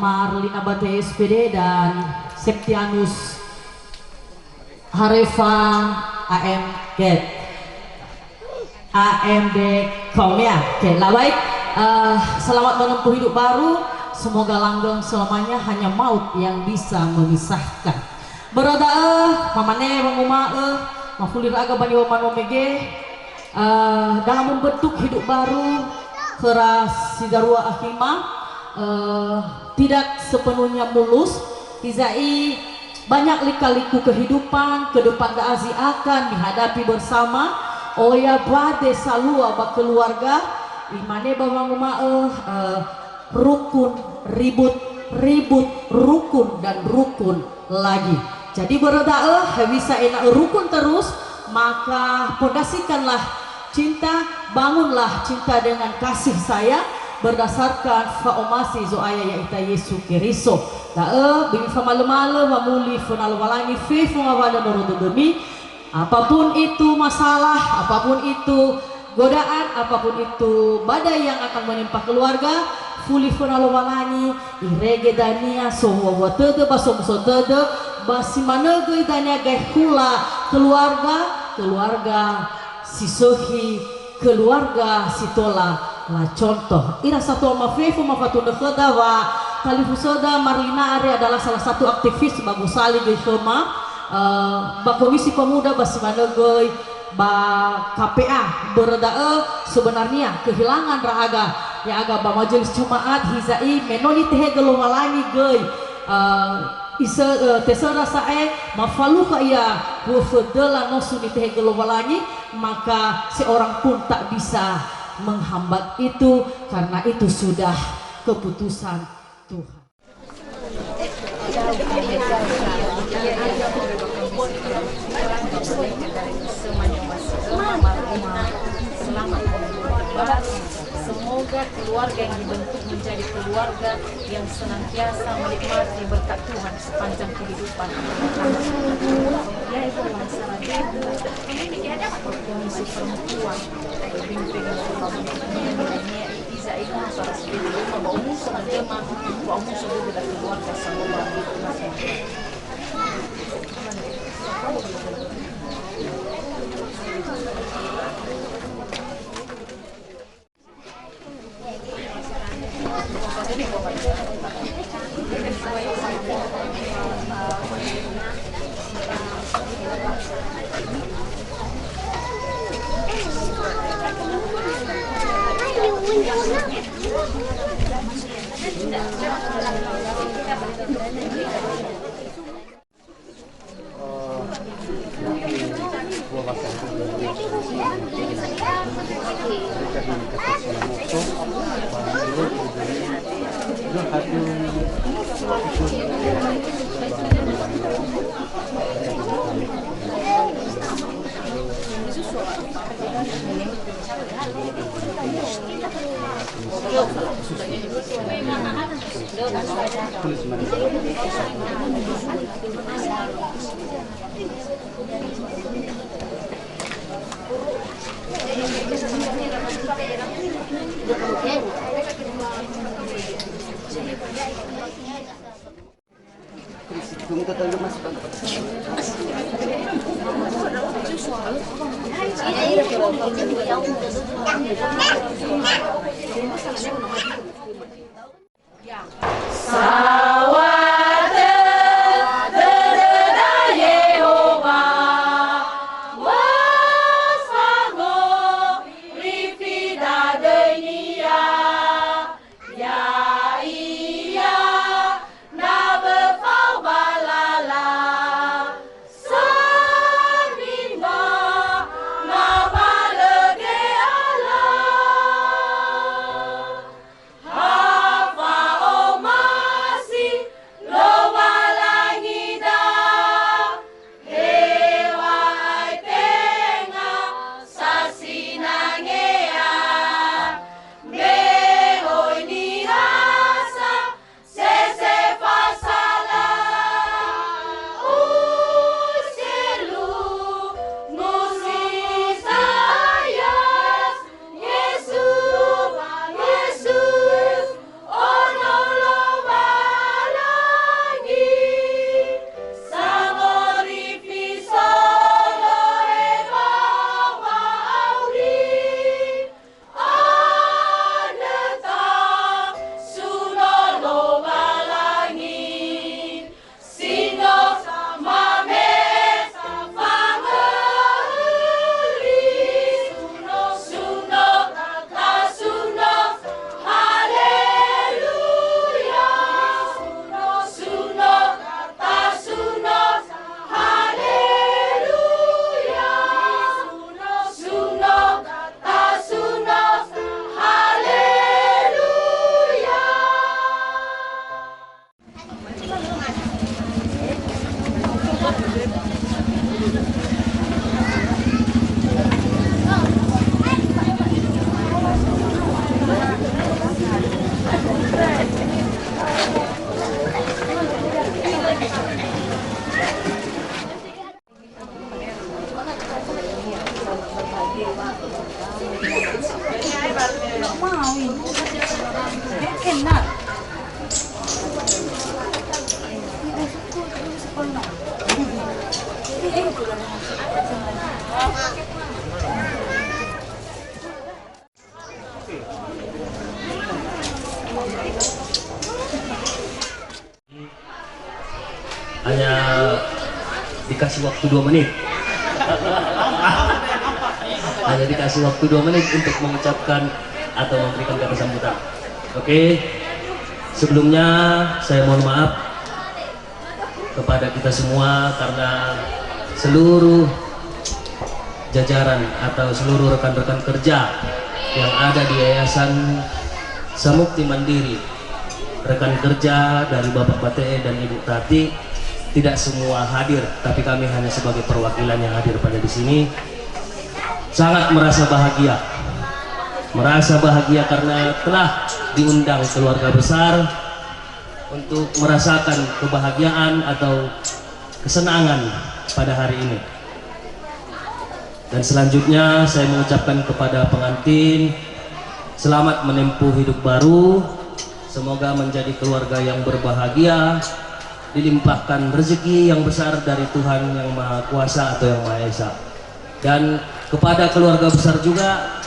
Marlina Bate S P D dan Septianus Harefa A M G. A M B Komea. Oke, lah baik. Eh, selamat menempuh hidup baru. Semoga langgeng selamanya, hanya maut yang bisa memisahkan. Börö da'ö, mamane wanguma'ö, mafuli ndra'aga ba niŵa'ö manö mege, eh, dalam membentuk hidup baru, khöra si darua akhima, eh, tidak sepenuhnya mulus, izai banyak lika-liku kehidupan ke depan da'a zi akan dihadapi bersama, oya bade salua ba keluarga, imane ba wanguma'ö, eh, Rukun, ribut, ribut, rukun, dan rukun lagi. Jadi, börö da'ö, hewisa ena'ö rukun terus, maka pondasikanlah cinta, bangunlah cinta dengan kasih sayang berdasarkan fa'omasi Zo'aya ya'ita Yesu Keriso. Da'ö, böi mifamalö-malö wamuli föna Lowalangi fefu ngawalö noro dödömi. Apapun itu masalah, apapun itu godaan, apapun itu badai yang akan menimpa keluarga, fuli föna Lowalangi, irege dania sowua-wua tödö ba somuso tödö, ba si manö göi dania gaekhula keluarga, keluarga si sökhi, keluarga si tola lacontoh. Ira satua mafefu mafatunö khöda wa talifusöda Marlina Ari adalah salah satu aktivis ba gosali göi khöma, eh, ba Komisi Pemuda ba si manö göi ba K P A. Börö da'ö sebenarnya kehilangan ndra'aga, ya'aga ba Majelis Jemaat, hiza'i me no nitehegö Lowalangi göi, eh, Isö-, eh, tesöra sa'ae, mafalukha ia wöfö döla nosu nitehegö Lowalangi, maka seorang pun tak bisa menghambat itu, karena itu sudah keputusan Tuhan. Semoga keluarga yang dibentuk menjadi keluarga yang senantiasa menikmati berkat Tuhan sepanjang kehidupan. Ya, Ibu, Komisi Perempuan, Sawatö dödöda Yehowa, wösango rifi dadöi-Nia, ya'ia nawö fao ba lala, samingga ngawalö ge'ala. Hanya dikasih waktu dua menit. Hanya dikasih waktu dua menit untuk mengucapkan atau memberikan kata sambutan. Oke, sebelumnya saya mohon maaf kepada kita semua karena seluruh jajaran atau seluruh rekan-rekan kerja yang ada di Yayasan Samukti Mandiri, rekan kerja dari Bapak Bate'e dan Ibu Tati, tidak semua hadir, tapi kami hanya sebagai perwakilan yang hadir pada di sini. Sangat merasa bahagia, merasa bahagia karena telah diundang keluarga besar untuk merasakan kebahagiaan atau kesenangan pada hari ini. Dan selanjutnya saya mengucapkan kepada pengantin, selamat menempuh hidup baru. Semoga menjadi keluarga yang berbahagia, dilimpahkan rezeki yang besar dari Tuhan Yang Maha Kuasa atau Yang Maha Esa. Dan kepada keluarga besar juga,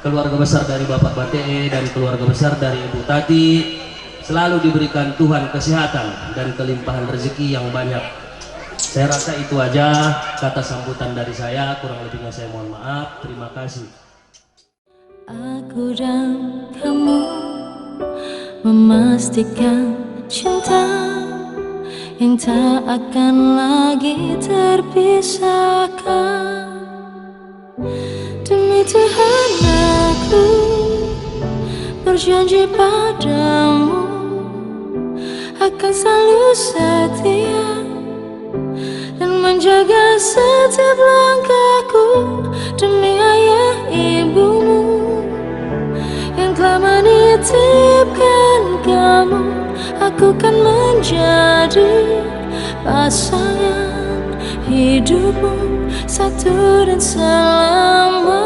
keluarga besar dari Bapak Bate'e dan keluarga besar dari Ibu Tati, selalu diberikan Tuhan kesehatan dan kelimpahan rezeki yang banyak. Saya rasa itu aja kata sambutan dari saya, kurang lebihnya saya mohon maaf. Terima kasih. Aku dan kamu memastikan cinta yang tak akan lagi terpisahkan. Demi Tuhan aku berjanji padamu akan selalu setia dan menjaga setiap langkahku demi ayah ibumu yang telah menitipkan kamu. Aku kan menjadi pasangan hidupmu satu dan selamanya.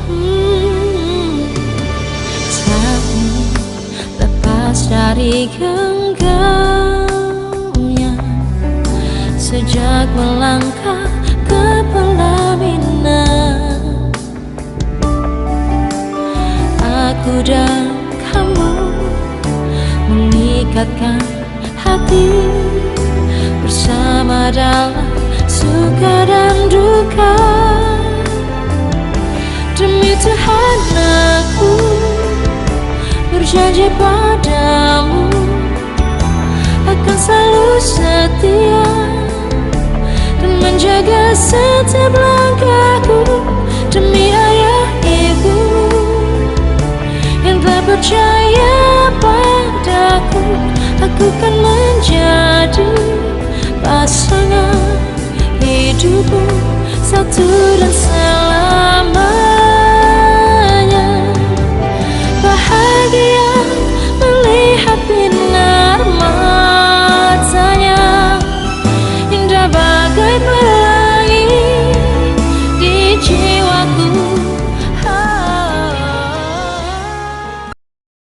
Hmm, tak lepas dari genggamnya sejak melangkah ke pelaminan. Aku dan kamu mengikatkan hati bersama dalam suka dan duka. Demi Tuhan aku berjanji padamu akan selalu setia dan menjaga setiap langkahku demi ayah ibu yang telah percaya padaku. Aku kan menjadi pasangan hidupmu satu dan